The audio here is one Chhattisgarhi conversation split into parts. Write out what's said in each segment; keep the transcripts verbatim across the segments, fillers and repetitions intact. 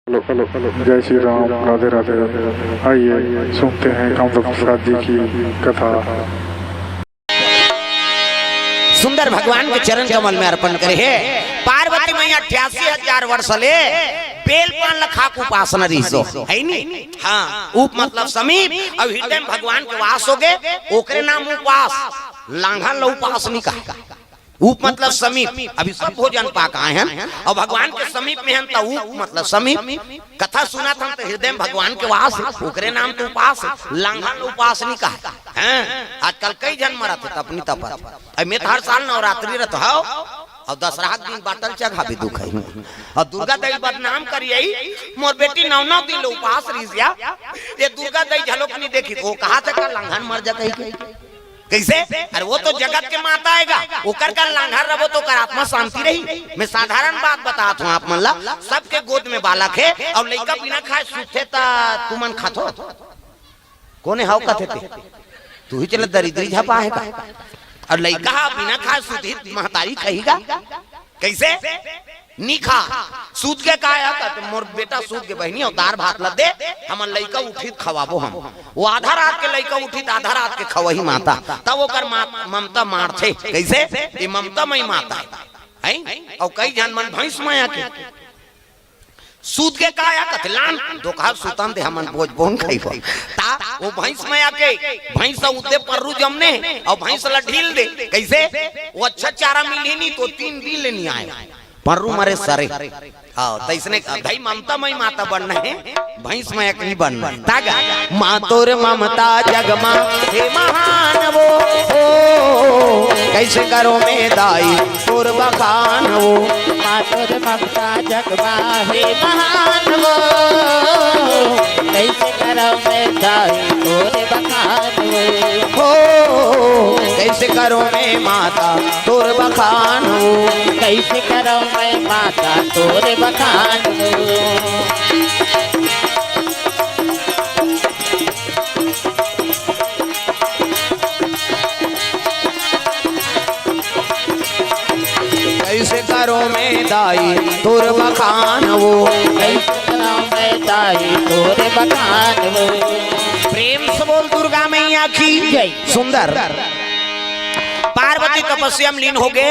हेलो, हेलो, हेलो, जय श्री राम, राधे राधे। आइए, सुनते हैं कामदेव प्रसाद जी की कथा। सुंदर भगवान के चरण कमल में अर्पण करे हे। पार्वती मैया अट्ठासी हजार वर्ष ले बेल पान ल खाके उपासना रिहिस हे, है नी? हाँ, उप मतलब समीप, अउ हृदय में भगवान के वास होगे, ओकरे नाम उपास। लांघन ल उपास नी कहे। उप मतलब समीप, अभी सब भोजन पाके आए हन अउ भगवान के समीप में हन, त उप मतलब समीप। कथा सुनत हन त हृदय में भगवान के वास हे, ओकरे नाम तो उपास हे, लांघन ल उपास नी कहे। हैं, आजकल कई झन मरत हे तपनी तपत। अब मैं तो हर साल नवरात्रि रहिथे अउ दसरहा के दिन बाटल चघाबे दुख हे। अउ दुर्गा दई बदनाम करिही, मोर बेटी नौ नौ दिन ले उपास रिहिस या, ये दुर्गा दई घलोक नी देखिस, ओ कहाथे का लांघन मर जा कहिके। कइसे? अरे वो तो जगत के माता आय गा, ओकर का लांघन रहिबो त ओकर आत्मा शांति रही। मैं साधारण बात बतात हंव आप मन ला, सबके गोद में बालक हे अउ लइका बिना खाए सूतथे त तुमन खाथो? कोने हव कथे ते? तुही चला दरिद्री झपा हे का? अउ लइका ह बिना खाए सूतही त महतारी खाही गा? कइसे? नी खा। सूत गे का या? त मोर बेटा सूत गे बहिनी, अउ दार भात ल दे, हमन लइका उठही त खवाबो हम। वो आधा रात के लइका उठही त आधा रात के खवाही माता, तब ओकर मा-, ममता मारथे। कइसे? ये ममता मई माता हे। हैं? अउ कई झन मन भैंस मया के सूत गे का या? कथे लान, दोकहा सूतन दे, हमन बोझ बोन खइबो। त वो भैंस मया के, भैंस ह उदे पर्रू जमने, अउ भैंस ल ढील दे। कइसे? वो अच्छा चारा मिलही नी त तीन दिन ले नी आय। पर्रू मरे सरे। हाँ, त इसने कहा, भाई ममता मई माता बनना हे, भैंस मया के नी बनना हे। त गा, माँ तोर ममता जग मा हे महान वो, ओ, कइसे करँव मैं दाई तोर बखान वो। माँ तोर ममता जग मा हे महान वो, कइसे करँव मैं दाई तोर बखान वो। हो, कइसे करँव मैं माता तोर बखान वो। कइसे करँव मैं माता तोर बखान वो। कइसे करँव मैं दाई तोर बखान वो। कइसे करँव मैं दाई तोर बखान वो। प्रेम से बोल दुर्गा मैया की जय। सुंदर। पार्वती तपस्या में लीन होगे।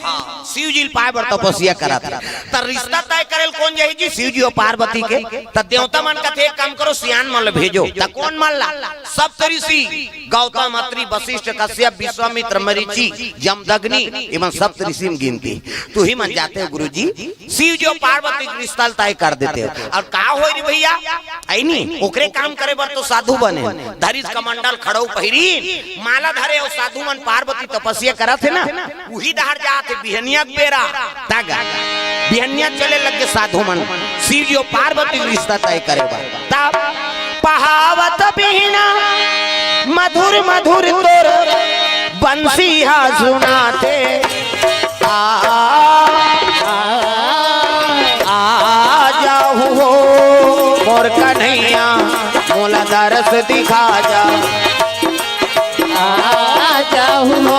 हाँ, शिव जी ल पाए बर तपस्या करत हे। त रिश्ता तय करे ल कोन जाही जी? शिव जी अउ पार्वती के। त देवता मन कथे, एक काम करो, सियान मन ल भेजो। त कोन मन ला? सप्त ऋषि, गौतम, अत्रि, वशिष्ठ, कश्यप, विश्वामित्र, मरीचि, जमदग्नि, इमन सप्त ऋषि म गिनती। तुही मन जाते हो गुरुजी, शिव जी अउ पार्वती के रिश्ता ल तय कर देते हो। अउ का होय रे भइया, अइ नी, ओकरे काम करे बर तो साधु बने। धरिस कमंडल खड़ऊ पहिरी, माला धरे अउ साधु मन पार्वती तपस्या करत हे ना, उही डहर जात हे बिहनिया के बेरा। त गा, बिहनिया चले लगे साधु मन, शिव जी अउ पार्वती के रिश्ता तय करे बर। तब पहावत बिहना मधुर मधुर तोर बंसी हा सुनाथे। आ, आ, आ जाहू हो मोर कन्हैया, मोला दरस दिखा जा। आ जाहू हो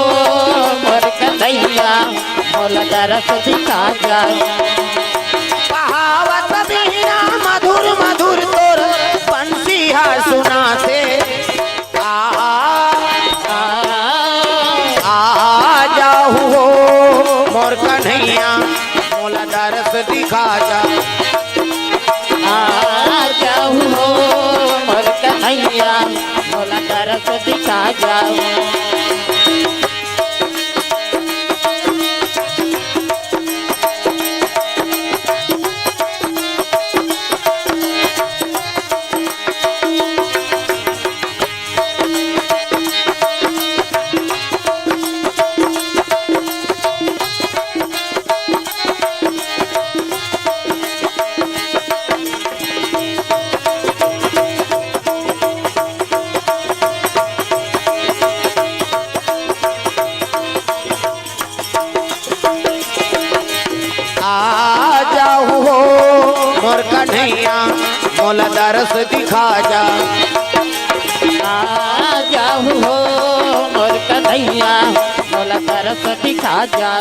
मोर कन्हैया, मोला दरस दिखा जा। पहावत बिहना मधुर मधुर तोर बंसी हा सुनाथे। आ, आ, आ जाहू हो मोर कन्हैया, मोला दरस दिखा जा। आ जाहू हो मोर कन्हैया, मोला दरस दिखा जा। आ जाहू हो मोर कन्हैया, मोला दरस दिखा जा। आ जाहू हो मोर कन्हैया, मोला दरस दिखा जा।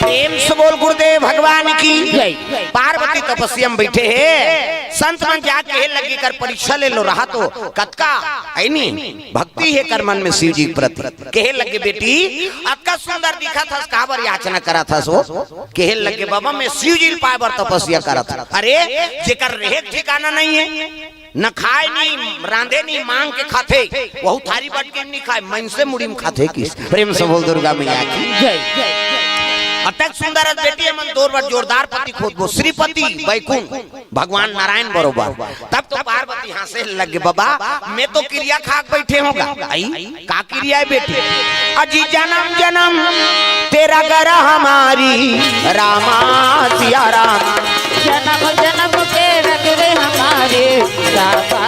प्रेम से बोल गुरुदेव भगवान की जय। पार्वती तपस्या में बैठे हे, संत मन जाके कहे लगे कर परीक्षा ले लो रहा तो कतका, है नी, भक्ति हे कर मन में शिव जी के प्रति। कहे लगे, "बेटी, अतका सुंदर दिखत हस, काबर याचना करत हस वो?" कहे लगे, "बाबा, मैं शिव जी ल पाए बर तपस्या करत हस।" अरे, जेकर रहे के ठिकाना नहीं है, न खाए नी, रांधे नी, मांग के खाथे, वहू थारी बट के नी खाए, मनसे मुड़ी में खाथे किस। प्रेम से बोल दुर्गा मैया की जय। अतक सुंदर बेटी मन तोर बर जोरदार पति खोजबो, श्रीपति बैकुंठ भगवान नारायण बरोबर। तब तो पार्वती हंसे लगे, "बाबा, मैं तो किरिया खाक बैठे हों गा।" आई, "का किरिया हे बेटी?" "अजी जन्म जन्म तेरा गर हमारी, रामा सिया राम।" "जन्म जन्म तेरा गर हमारी, रामा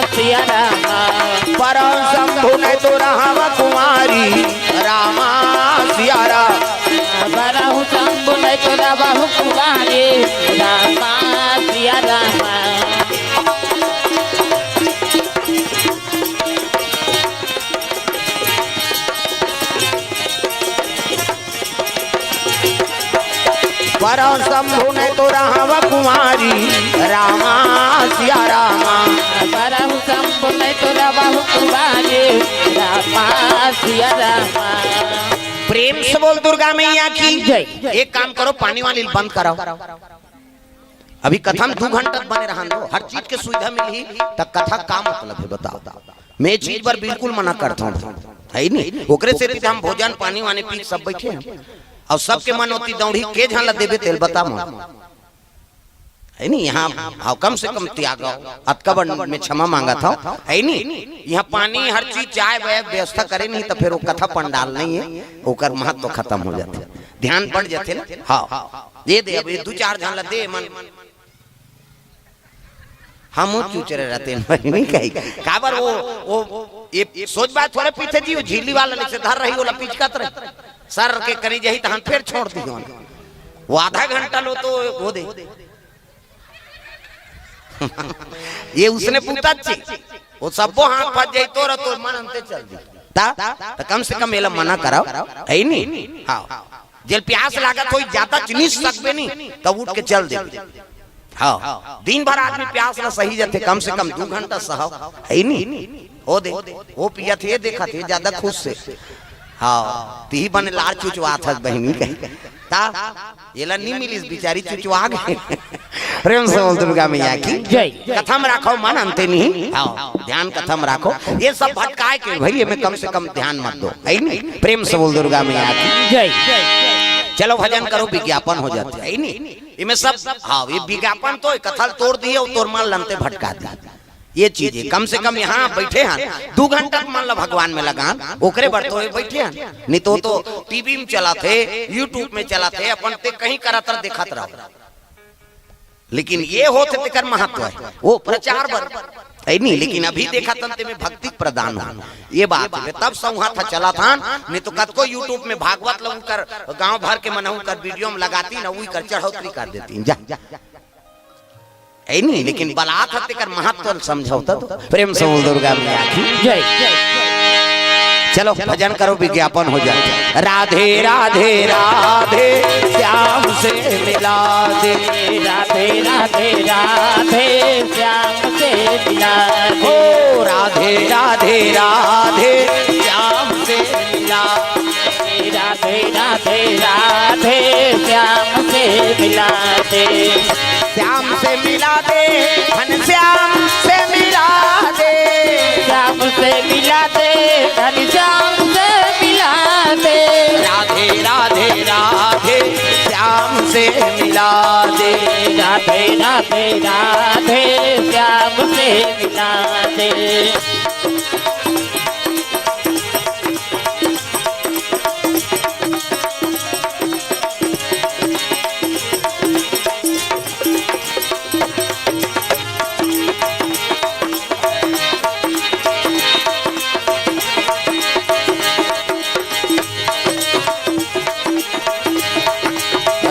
सिया रामा।" "परम शंभु नहीं तो रहम कुमारी, रामा सिया राम।" "परम शंभु नहीं तो रहम कुमारी, रामा सिया रामा।" "परम शंभु नहीं तो रहम कुमारी, रामा सिया रामा।" "परम शंभु नहीं तो रहम कुमारी, रामा सिया रामा।" प्रेम से बोल दुर्गा मैया की जय। एक काम करो, पानी वाली बंद कराओ। अभी कथा में दू घंटा बने रहन दो, हर चीज के सुविधा मिलही, त कथा का मतलब हे, बताओ? मैं ए चीज बर बिल्कुल मना करत हूँ, है नी? ओकरे सेती हम भोजन पानी वानी पी के सब बैठे हैं, अउ सबके मन होती दौड़ी के झन ला देबे तेल बता मन, है नी? यहाँ आओ, कम से कम त्याग आओ, अतका बड़ मैं क्षमा मांगत हूँ, है नी? यहाँ पानी हर चीज चाय वाय व्यवस्था करे नहीं, त फिर वो कथा पंडाल नहीं है, ओकर महत्व खत्म हो जाथे, ध्यान बढ़ जाथे ना। हाँ, ये दे, अब ये दू चार झन ला दे मन। हमू चुचरे रहते हैं, नहीं कही। काबर वो, वो, ये सोच बात थोड़े पीछे जी, वो झिल्ली वाला लेके धर रही, वो ला पिचकत रही। सर के करी जही, तहन फिर छोड़ दी। वो आधा घंटा लो तो वो दे। ये उसने पूछा ची। वो सबो हाथ फंस जाई तोर, तोर मन अंते चल दी। ता, त कम से कम एला मना कराओ, है नी? हाँ। जेल प्यास लागत होई, ज्यादा चिनिस सकबे नी, तब उठ के चल दे। हाँ, दिन भर आदमी प्यास ला सही जाथे, कम से कम दू घंटा सहाव, है नी? ओ दे, ओ पियत हे, देखत हे, ज्यादा खुश से। हाँ, तिही बने लार चुचवात हस बहिनी कही। ता, एला नी मिलिस, बिचारी चुचवा गे। प्रेम से बोल दुर्गा मैया की जय। कथा में राखो मन अंते नहीं। हाँ, ध्यान कथा में राखो। ये सब भटकाए के भाई, एमे कम से कम ध्यान मत दो, है नी? प्रेम से बोल दुर्गा मैया की जय। चलो भजन करो, विज्ञापन हो जाथे, है नी? एमे सब, हाँ, ये विज्ञापन तो कथा ल तोड़ दिए अउ तोर मन ल अंते भटका दिए। ये चीज हे, कम से कम यहाँ बैठे हन, दू घंटा के मन ला भगवान में लगान, ओकरे बर तो ये बैठे हन। नहीं तो, तो टीवी में चलाथे, YouTube में चलाथे, अपन ते कहीं करत रह, देखत रहो। लेकिन ये होथे तेकर महत्व हे, वो प्रचार बर, है नी? लेकिन अभी देखत हन तेमे भक्ति प्रदान हो, ये बात हे। तब संघा था चलाथन, नहीं तो कतको YouTube में भागवत ला उकर गांव भर के मनहू कर वीडियो में लगाती ना, उही कर चढ़ोतरी कर देती। जा, है नी? लेकिन बलात ह तेकर महत्व ल समझौता तो। प्रेम से बोल दुर्गा मैया की जय। चलो भजन करो, विज्ञापन हो जाए। राधे राधे राधे, श्याम से मिला दे। राधे राधे राधे, श्याम से मिला दे। ओ राधे राधे राधे, श्याम से मिला दे। राधे राधे राधे, श्याम से मिला दे। श्याम से मिला दे, घनश्याम से मिला दे। श्याम से मिला दे, घनश्याम से मिला दे। राधे राधे राधे, श्याम से मिला दे। राधे राधे राधे, श्याम से मिला दे।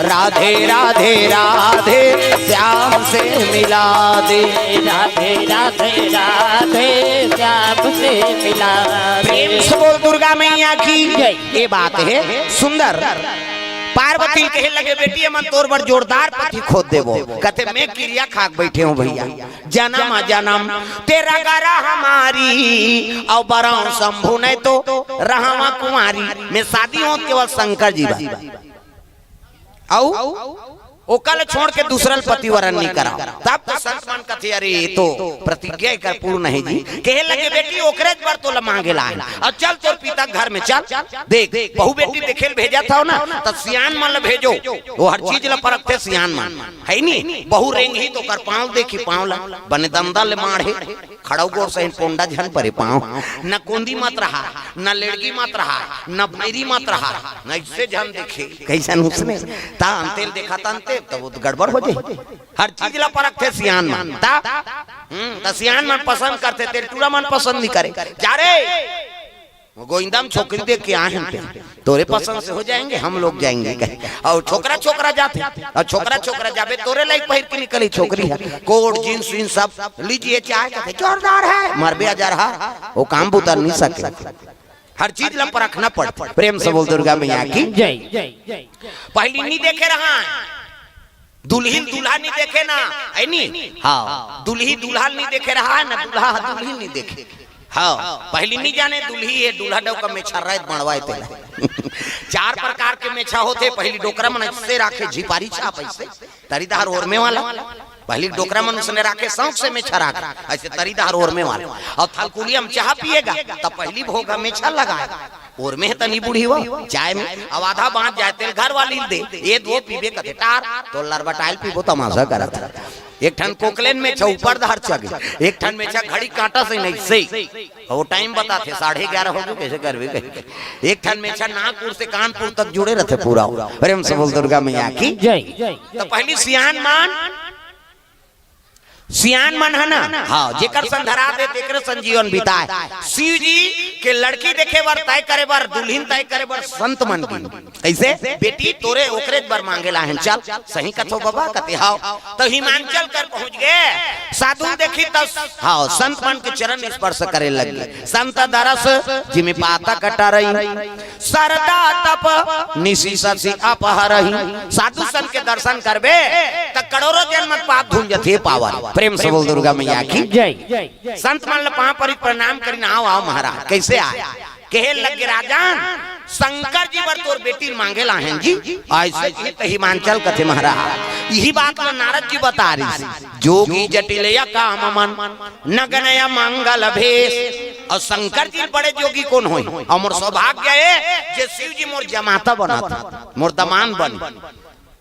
राधे राधे राधे, श्याम से मिला दे। राधे राधे राधे, श्याम से मिला दे। प्रेम से बोल दुर्गा मैया की जय। ये बात हे सुंदर। पार्वती ल कहे लगे, "बेटी, हमन तोर बर जोरदार पति खोज देबो।" कथे, "मैं किरिया खा के बइठे हंव भइया, जनम जनम तेरा गरा हमारी, अउ बरंव शंभु नहीं तो रहंव कुंवारी।" मैं शादी हों केवल शंकर जी बर, अउ ओकर ल छोड़ के दूसरा ल पतिवरण नइ करंव। तब तो संत मन कथे, "अरे, ये तो प्रतिज्ञा एकर पूर्ण हे जी।" कहे लगे, "बेटी, ओकरे बर तोला मांगे ल आए हंव, अउ चल तोर पिता के घर में चल, देख, बहू बेटी देखे ल भेजत हंव ना, त सियान मन ल भेजो, वो हर चीज ल परखथे सियान मन, हे नी? बहू रेंगही त ओकर पांव देखही, पांव ल बने दंदा ले माढ़े, खड़ऊ गोड़ सहित पोंडा झन परे पांव, न कोंदी मत रहा, न लेड़गी मत रहा, न भैरी मत रहा, न अइसे झन देखे, कइसन उसने, त अंते ल देखत अंते, त वो तो गड़बड़ हो जाही। हर चीज ल परखथे सियान मन, त, हम्म, त सियान मन पसंद करथे, तेल टूरा मन पसंद नइ करे। जा रे, वो गोइंदा म छोकरी देख के आए हन ते, तोरे पसंद से हो जाएंगे, हम लोग जाएंगे कहे। अउ छोकरा छोकरा जाथे, अउ छोकरा छोकरा जाबे, तोरे लाइक पहिर के निकली छोकरी ह, कोट, जींस वींस सब, "लीजिए चाय," कथे, "जोरदार हे, मरबे अजरहा, वो काम बुता नइ सके।" हर चीज ल परखना पड़थे। प्रेम से बोल दुर्गा मैया की। जय। पहिली नइ देखे रहा, दुल्हिन दूल्हा नइ देखे ना, हे नी? हाँ, दुल्ही दूल्हा नइ देखे रहा, ना दूल्हा ह दुल्हिन नइ देखे। हाँ, पहिली नइ जाने दुल्ही हे, दूल्हा डौका मेछा रहिथे बंड़वाय तेला। चार प्रकार के मेछा होथे, पहिली डोकरा मन अइसे राखे, झिपारी छाप अइसे, तरी डहर ओरमे वाला। पहिली डोकरा मन उसने राखे, शौक से मेछा राखे, अइसे तरी डहर ओरमे वाला। अउ थलकुलिया म चाहा पिएगा, त पहिली भोग ह मेछा लगाय। ओरमे हे तनी बुढ़िया, चाय में, अउ आधा बांच जाय तेल घर वाली ल दे, "ये दो पीबे," कथे, "टार, तोर लरबटाय ल पीबो, तमाशा करत हे।" एक ठन कोकलेन मेछा ऊपर डहर चघे, एक ठन मेछा घड़ी कांटा सही नइ सही, वो टाइम बताथे, साढ़े ग्यारह हो गे, कइसे करबे कहि। एक ठन मेछा नागपुर से कानपुर तक जुड़े रहिथे पूरा। प्रेम से बोल दुर्गा मैया की। जय। त पहिली सियान मन सियान मन हे ना, हाँ, जेकर संग धरा दे, तेकरे संग जीवन बिताय। शिव जी के लड़की देखे बर, तय करे बर, दुल्हिन तय करे बर संत मन गिन। कइसे? "बेटी, तोरे ओकरे बर मांगे ल आए हन, चल।" "सही कथो बबा?" कथे, "हव।" त हिमांचल कर पहुंच गे, साधु ल देखिन त, हव, संत मन के चरण स्पर्श करे लग गे। संत दरस जिमि पातक टरई, सरदा तप निसि ससि अपहरही। साधु संत के दर्शन करबे, त करोड़ों जन्म के पाप धुल जथे पावन। प्रेम से बोल दुर्गा मैया की। जय। संत मन ल पांव परी प्रणाम करिन, "आओ, आओ महाराज, कइसे आय?" कहे लगे, "राजन, शंकर जी बर तोर बेटी ल मांगे ल आए हन जी।" अइसे कहे त हिमांचल कथे महाराज, इही बात ल नारद जी बता रहिस। "जोगी जटिल या काम मन, नगन या मंगल भेष।" अउ शंकर जी बड़े जोगी कोन होही? अउ मोर सौभाग्य हे जे शिव जी मोर जमाता बनत हे, मोर दमांद बन।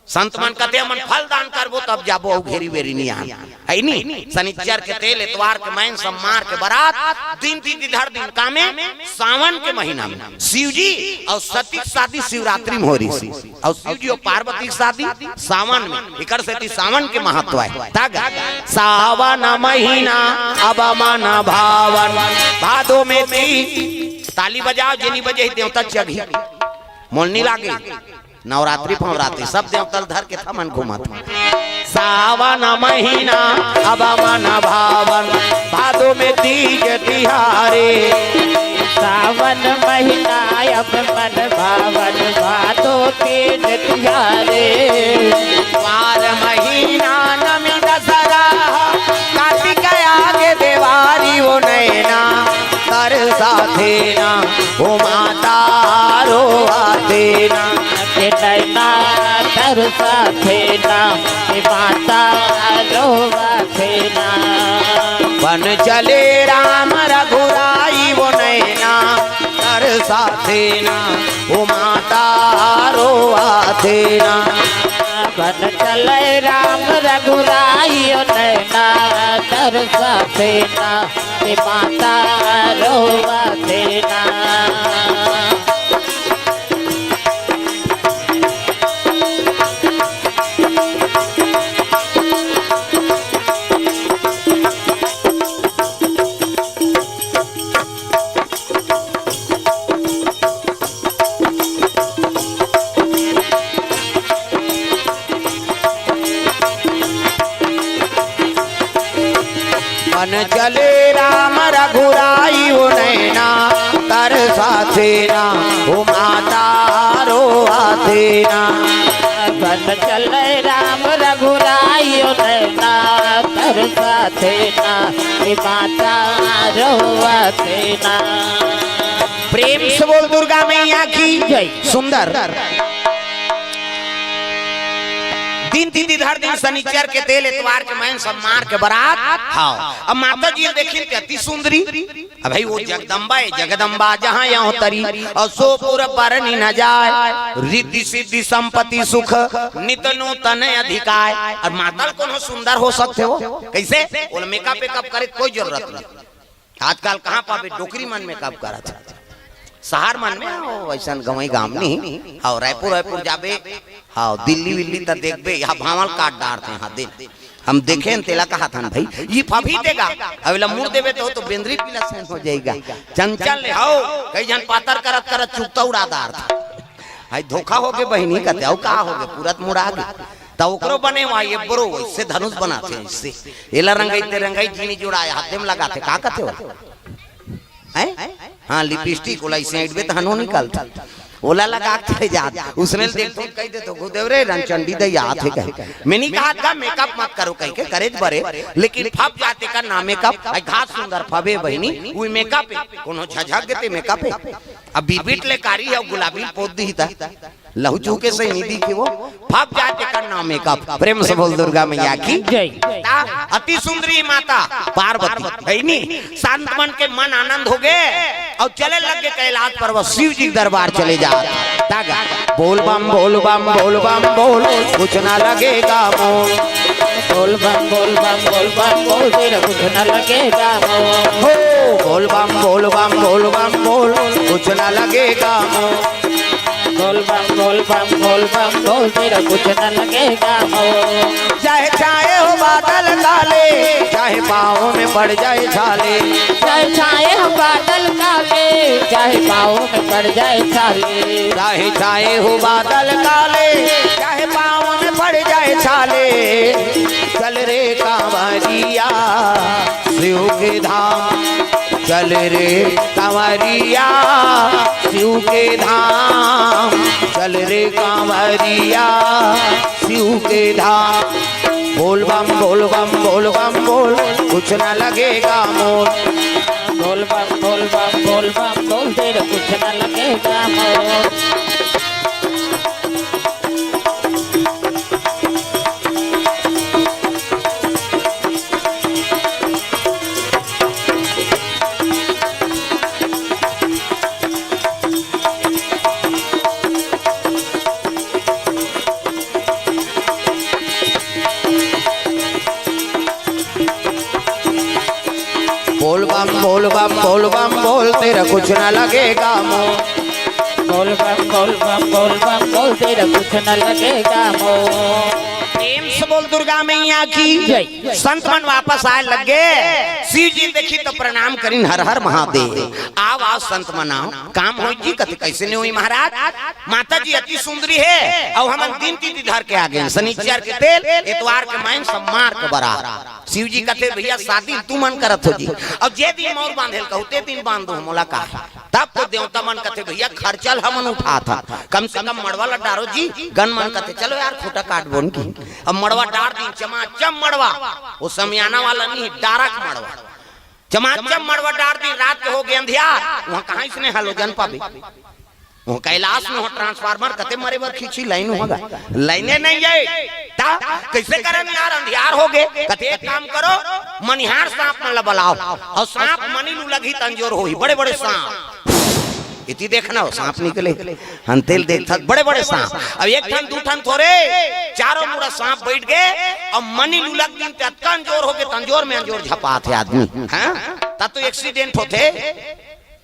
संत मन कथे, "हमन फल दान करबो, तब जाबो, अउ घेरी बेरी नइ आन।" हे नी? सनिच्चर के तेल, एतवार के मैन, सम्मार के बरात, दिन तिथि धर दिन कामे, सावन के महीना में शिव जी अउ सती के शादी शिवरात्रि में हो रहिस। अउ शिव जी अउ पार्वती के शादी सावन में, एकर सेती सावन के महत्व हे। तग सावन महीना अब मन भावन, भादो में ती-, ताली बजाव, जे नइ बजे देवता चघही, मोल नइ लागे। नवरात्रि फवरात्रि सब देवता ल धर के थमन घूमत। सावन महीना अब मन भावन, भादो में तीज तिहारे। सावन महीना अब मन भावन, भादो तीज तिहारे। मार महीना नमी दसरा, कार्तिक आगे देवारी ओ नैना तरसाथे ना, ओ माता रोवाथे ना। के नैना तरसाथे ना, ए माता रोवाथे ना। बन चले राम रघुराई ओ नैना तरसाथे ना, ओ माता रोवाथे ना। बन चले राम रघुराई ओ नैना तरसाथे ना, ए माता रोवाथे ना। बन चले राम रघुराई ओ नैना तरसाथे ना, ओ माता रोवाथे देना। बन चले राम रघुराई ओ नैना तरसा देना, ए माता रोवा देना। प्रेम से बोल दुर्गा मैया की जय। सुंदर। दिन तिथि धर दिन शनिचर के तेल, एतवार के मैन सब मार के बरात। हाँ, अब माता जी देखिन ते अति सुंदरी। अब भाई वो जगदम्बा है, जगदम्बा जहाँ यहाँ तरी, और सो पूरब बरनी न जाए, रिद्धि सिद्धि संपत्ति सुख, नित नूतन अधिकाय। और माता ल कोनो सुंदर हो सकथे हो, कैसे? ओला मेकअप वेकअप करे के कोई जरूरत नहीं। आजकल कहाँ पाबे डोकरी मन मेकअप करत हे? शहर मन में हो, वैसन गंवई गाम नहीं। हाँ, रायपुर, रायपुर जाबे, हाँ, दिल्ली विल्ली त देखबे, यहाँ भांवल काट डारथे, हाँ, दिन। हम देखेन तेला कहत हन भाई, ये फभी देगा, अब एला मुड़ देबे तो, तो बेंदरी पीला सैन हो जाएगा। चंचल ले हो, कई झन पातर करत करत चुकता उड़ा डारथे। हाय धोखा होगे बहिनी, कथे, "अउ का होगे, पूरा त मुड़ा गे।" त ओकरो बने हुआ, ये बरो, इससे धनुष बनाथे, इससे। एला रंगई ते रंगई जीनी जुड़ाए, हाथे में लगाथे, का कथे हो? हैं? हाँ, लिपस्टिक, ओला इसे अइटबे त हनो निकलथे। ओला लगा के जात, उसने ल देखथो, कहि देथो, "गुरुदेव रे, रंगचंडी दई आत हे," कहे। मैं नहीं कहा था, मेकअप मत करो, कहि के, करे त बरे, लेकिन फब जाथे का ना मेकअप, आई घास सुंदर फबे बहिनी, उही मेकअप हे, कोनो झझक गेते मेकअप हे। अब बिबिट ले कारी हे, गुलाबी पोत दिही ता। लहू चूके से नहीं दिखे वो, फब जाथे का ना मेकअप। प्रेम से बोल दुर्गा मैया की जय। ता अति सुंदरी माता पार्वती, है नी? संत मन के मन आनंद होगे, अउ चले लगे कैलाश पर्वत, शिव जी के दरबार चले जा। तागा, बोल बम, बोल बम, बोल बम, बोल, कुछ ना लगेगा मोल। बोल बम, बोल बम, बोल बम, बोल, तेरा कुछ ना लगेगा मोल। हो, बोल बम, बोल बम, बोल बम, बोल, कुछ ना लगेगा मोल। बोल बम, बोल बम, बोल बम, बोल, तेरा कुछ न लगेगा मोल। चाहे छाए हो बादल काले, चाहे पाँव में पड़ जाए छाले। चाहे छाए हो बादल काले, चाहे पाँव में पड़ जाए छाले। चाहे छाए हो बादल काले, चाहे पाँव में पड़ जाए छाले। चल रे कांवरिया शिव के धाम, चल रे कांवरिया शिव के धाम, चल रे कांवरिया शिव के धाम। बोल बम, बोल बम, बोल बम, बोल, कुछ ना लगेगा मोल। बोल बम, बोल बम, बोल बम, बोल, तेरे कुछ ना लगेगा मोल। बोल बम, बोल बम, बोल बम, बोल, तेरा कुछ ना लगेगा मोल। बोल बम, बोल बम, बोल बम, बोल, तेरा कुछ ना लगेगा मोल। प्रेम से बोल दुर्गा मैया की जय। संत मन वापस आए लगे, शिव जी देखी तो प्रणाम करिन, हर हर महादेव। आव, आव संत मन आव, काम होई जी। कथे, "कैसे नहीं होई महाराज? माता जी अति सुंदरी हे, अउ हमन दिन तिथि धर के आगेन, शनिचर के तेल, एतवार के मैन सब मार के बरात।" शिव जी कथे, "भैया, शादी तुमन करत हो जी, अउ जे दिन मौर बांधे ल कहू, ते दिन बांध दो, मोला का।" तब तो देवता मन कथे, "भैया, खर्चा ल हमन उठात हन, कम से कम मड़वा ल डारो जी।" गन मन कथे, "चलो यार, खूंटा काट बोन की।" अब मड़वा डार दिन, चमाचम मड़वा, वो समियाना वाला नहीं, डारक मड़वा। चमाचम मड़वा डार दिन, रात के होगे अंधियार, वहाँ कहाँ इसने हलोजन पाबे? वो कैलाश में हो ट्रांसफार्मर कते मरे बर खींची, लाइन होगा, लाइने नहीं है। ता कैसे करन यार, अंधियार होगे। कथे, "एक काम करो, मनिहार सांप मन ला बलाओ, अउ सांप मनी लू लगही त अंजोर होही, बड़े बड़े सांप।" इति देखना हो, सांप निकले, हन तेल देखत बड़े बड़े सांप। अब एक ठन दू ठन थोरे, चारों मुड़ा सांप बैठ गे, अउ मनी लू लग दिन ते अतका अंजोर होगे, त अंजोर में अंजोर झपात हे आदमी। हाँ, ता तो एक्सीडेंट होथे।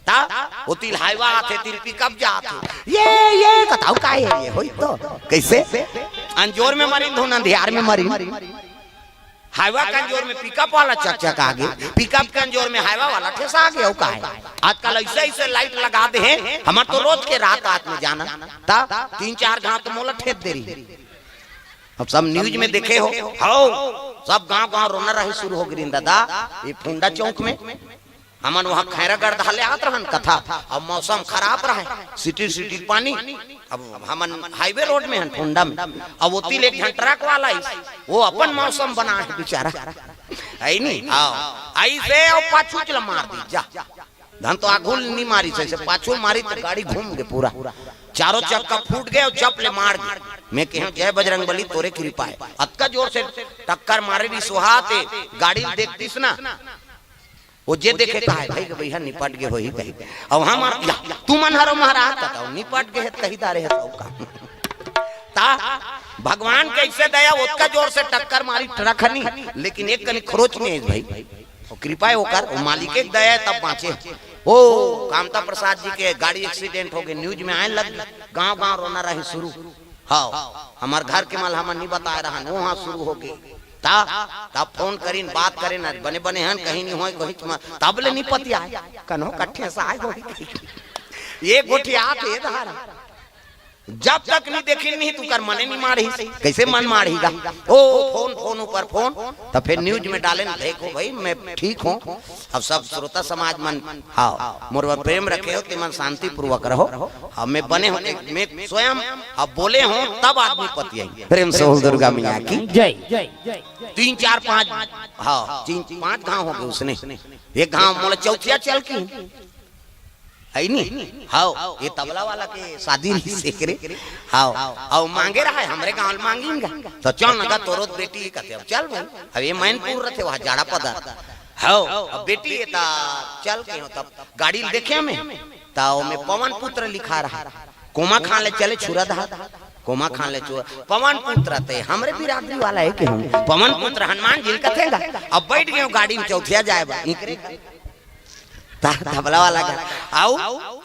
ता ओती ले हाईवा आथे, ती ले पिकअप जाथे। ये, ये, कथव का ये, ये होई तो। कैसे? अंजोर में मरिन धुन, अंधियार में मरिन। हाईवा के अंजोर में पिकअप वाला चकचका गे, पिकअप के अंजोर में हाईवा वाला ठेसा गे, अउ का हे? आजकल ऐसे, ऐसे लाइट लगा दे हे, हमर तो रोज के रात, रात में जाना। ता तीन चार घात मोला ठेस दे रही। अब सब न्यूज में देखे हो, हो, सब गांव, गांव रोना रहे शुरू हो गिरिन दादा, ये फुंडा चौक में। हमन वहाँ खैरागढ़ धाले आत रहन कथा, अब मौसम खराब रहे, सिटिर सिटिर पानी। अब हमन हाईवे रोड में हन, ठुंडा में। अब ओती ले एक झन ट्रक वाला आइस, वो अपन मौसम बना है बेचारा, है नी? हाँ, ऐसे और पाछू चला मार दी जा। धन तो आगू ल नी मारिस, ऐसे पाछू मारिस त गाड़ी घूम गे पूरा, चारों चक्का फूट गे और चप ले मार गे। मैं कहेंव, जय बजरंग बली, तोरे कृपा है। अतका जोर से टक्कर मारे रिहिस, सुहाते गाड़ी ल देखतिस ना, वो जे देखे कहे, भाई के भैया निपट गे होही कही। अब हम, या, तुमन हरो महाराज, बताओ, निपट गे हे त कही दारे हे, सब का। ता भगवान कइसे दया, ओतका जोर से टक्कर मारी ट्रक हनी, लेकिन एक कनी खरोच नहीं है भाई। वो कृपा है ओकर, वो मालिक एक दया है तब बाँचे। ओ कामता प्रसाद जी के गाड़ी एक्सीडेंट हो गए, न्यूज में आए लग गए, गांव गांव रोना रहे शुरू। हाँ, हमार घर के मलहमा नहीं बताए रहन, वो हाँ शुरू हो गए। ता तब फोन करिन, बात करेन, बने बने हन, कहीं नहीं होए, कहीं तुम तब ले नहीं पतियाए, कन्हो कट्ठे से आए होही। ये गोठिया के धारा जब तक नहीं देखिन नहीं, तुकर मने नहीं मारही। कैसे मन मारही गा? ओ फोन, फोन ऊपर फोन। तब फिर न्यूज में डालेन, देखो भाई, मैं ठीक हूँ। अब सब श्रोता समाज मन, हाँ, मोर बर प्रेम रखे हो, ते मन शांति पूर्वक रहो। हाँ, मैं बने हो, मैं स्वयं अब बोले हो, तब आदमी पतियाई। प्रेम से बोल दुर्गा मैया की। जय। तीन, चार, पाँच, हाँ, तीन, पाँच घाव हो गए उसने। एक घाव मोला चौथिया चल की, है नी? हाव, ये तबला वाला के शादी रहिस एकरे। हाव, अउ मांगे रहा है, हमरे गांव ल मांगिन गा। तो चल ना गा, तोरो बेटी कथे, अब चल भाई। अब ये मैनपुर रथे, वहाँ जाड़ा पदर। हाव, अब बेटी ये ता चल के हो, तब गाड़ी ल देखे में, ता ओमे पवन पुत्र लिखा रहा। कोमा खान ले चले छुरा दहा, कोमा खान ले छुरा, पवन पुत्र ते हमरे बिरादरी वाला है के हूँ। पवन पुत्र हनुमान जी ल कथे गा। अब बैठ गए गाड़ी में चौथिया जाए बा, इकरे ता-, तबला वाला का। आऊ?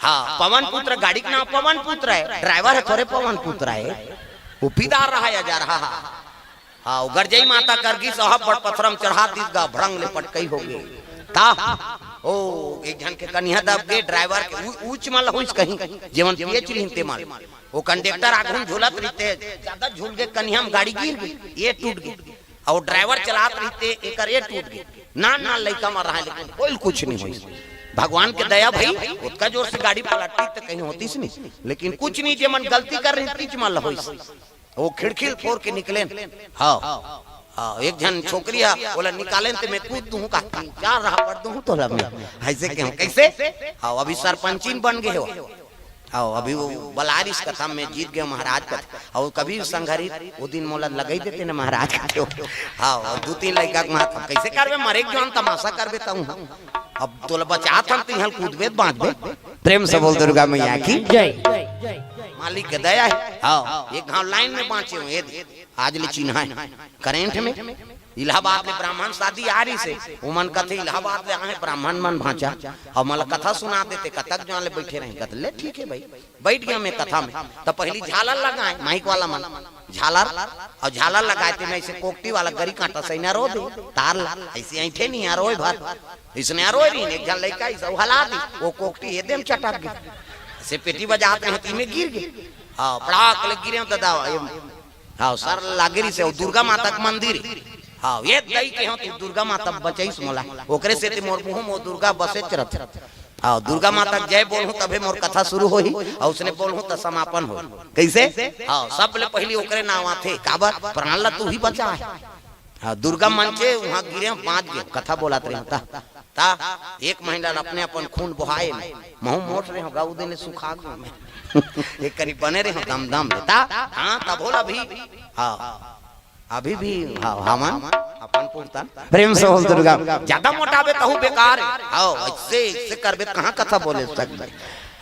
हाँ, पवन पुत्र, गाड़ी के नाम पवन पुत्र है, ड्राइवर है थोरे पवन पुत्र है। वो पीदार रहा या जा रहा हा। हाँ, वो गरजई माता कर गिस, साहब बड़ पथरम चढ़ा दिस गा, भड़ंग ले पटकई हो गए। ता, ओ, एक झन के कनिहा दब गए, ड्राइवर के ऊ-, ऊंच मल होइस कहीं, जेवन पिए चिल्हिन ते मल। वो कंडक्टर आगू में झूलत रहिते, ज्यादा झूल गए, कनिहा में गाड़ी गिर गई, ये टूट गई। अउ ड्राइवर चलात रहिते, एकर ये टूट गई। नान नान लइका मर रहा है, लेकिन कोई कुछ नहीं होइस। भगवान के दया भाई, ओतका जोर से गाड़ी पलटती तो कहीं होतीस नहीं, लेकिन कुछ नहीं, जे मन गलती कर रही तीच मन ल होइस। वो खिड़की ल फोर के निकलेन। हाँ, हाँ, एक झन छोकरी है, बोला निकालेन ते मैं कूद दूँ का, चार राह पड़ दूँ तोला मैं। ऐसे कहूँ, कैसे? हाँ, अभी सरपंचिन बन गए हो। हाँ, अभी वो बलारिस कथा में जीत गए महाराज कथा। अउ कभी संघरी वो दिन मोला लगाई देते ना महाराज कथे हो। हाँ, अउ दू तीन लइका के माथा, कैसे करबे, मरे के जौन तमाशा करबे तहूँ। अब तोला बचात हन, तिहल कूदबे त बाँचबे। प्रेम से बोल दुर्गा मैया की। जय। मालिक के दया है। हाँ, एक घाव लाइन में बाँचे हो, ये दे। आज ले चिन्हा है। करेंट में इलाहाबाद ले ब्राह्मण शादी आ रहिसे, ओमन कथे इलाहाबाद ले आए ब्राह्मण मन भांचा, अउ मोला कथा सुना देते, कतक जान ले बैठे रहे। कथे ले ठीक है भाई, बैठ गया मैं कथा में। त पहली झालर लगाए माइक वाला मन, झालर, अउ झालर लगाए ते मैं इसे कोकटी वाला गरी कांटा सैना रो दे, तार ला, ऐसे ऐठे नहीं यार, रोए भर, इसने यार रोए रही, एक झन लइका इसे हला दी, वो कोकटी ये देम चटक गई, से पेटी बजात रहे, तीन में गिर गई। हाँ, पड़ाक ले गिरे दादा, ये हाँ, सर लागे रहिसे, अउ दुर्गा माता के मंदिर। हाँ, ये दई के हो तू दुर्गा माता बचईस मोला। ओकरे सेती मोर मुँह में दुर्गा बसेच रथे। हाँ, दुर्गा माता के जय बोलहूँ तभे मोर कथा शुरू होही, अउ उसने बोलहूँ त समापन होही। कैसे? हाँ, सब ले पहली ओकरे नाव आथे। काबर? प्राण ला तू ही बचा है। हाँ, दुर्गा मंचे उहाँ गिरे, बाँच गे, कथा बोलत रहे होता। ता एक महीना ल अपने अपन खून बहाए में, महू मोट रहे हो, गाऊ दिन ले सुखा गो में। एक कनी बने रहे हो, दम दम ले। ता, हाँ, तब होला अभी, हाँ, अभी भी, हाँ, हमन अपन पुरता। प्रेम से बोल दुर्गा। ज्यादा मोटाबे तहू बेकार है। हाँ, ऐसे, ऐसे करबे त कहाँ कथा बोले सकबे।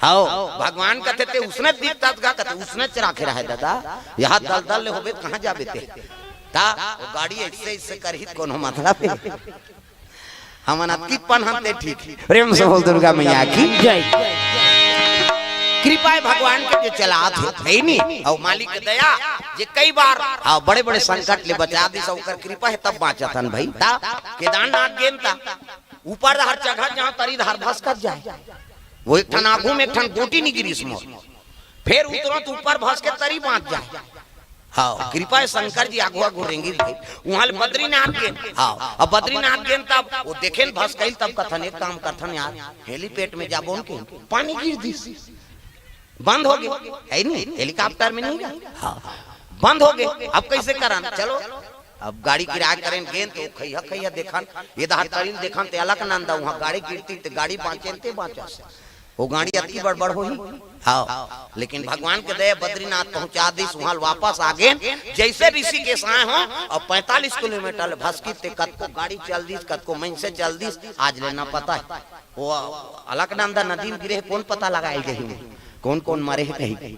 हाँ, भगवान कथे ते उसने दिखता गा, कथे उसने चराखे रहे दादा। यहाँ दल दल ले होबे त कहाँ जाबे ते। ता, वो गाड़ी ऐसे, ऐसे करही त कोनो मतलब है। हमन अतकित पन हन ते ठीक। प्रेम से बोल दुर्गा मैया की। जय। कृपा है भगवान के जे चलात हे, है नी? अउ मालिक के दया, जे कई बार, हाँ, बड़े-बड़े संकट ले बचा दिस, ओकर कृपा है तब बाँचत हन भाई। ता केदारनाथ गेन ता, ऊपर हर जगह जहाँ तरी धार भसकत जाए। वो एक ठन आगू में एक ठन गोटी नहीं गिरिस मोर। फिर उतरो तो ऊपर भस के तरी बाँच जाए। हाँ, कृपा शंकर जी आगू आगू रेंगे रहे। वहां ले बद्रीनाथ गेन। हाँ, अब बद्रीनाथ गेन तब वो देखेन भसकइस तब कथन, एक काम करथन यार, हेलीपैड में जाबोन के पानी गिर दिस, बंद हो गे, हे नहीं, हेलीकॉप्टर में नहीं गा। हाँ, बंद हो गे। अब कइसे करन? चलो, अब गाड़ी किराया करेन गेन तो खइया खइया देखन, ये दहा तरिन देखन ते अलकनंदा, वहां गाड़ी गिरतिस ते गाड़ी बांचेन ते बांचस। वो गाड़ी अतकी बड़ बड़ होही। हाँ, लेकिन भगवान के दया बद्रीनाथ पहुंचा दिस, वहां वापस आ गेन। जइसे ऋषिकेश आए हों अउ पैंतालीस किलोमीटर ले भसकिस ते कतको गाड़ी चल दिस, कतको मइनसे चल दिस, आज ले ना पता हे। वो अलकनंदा नदी में गिरे हे, कोन पता लगाय जाही, कोन कोन मरे हे कही।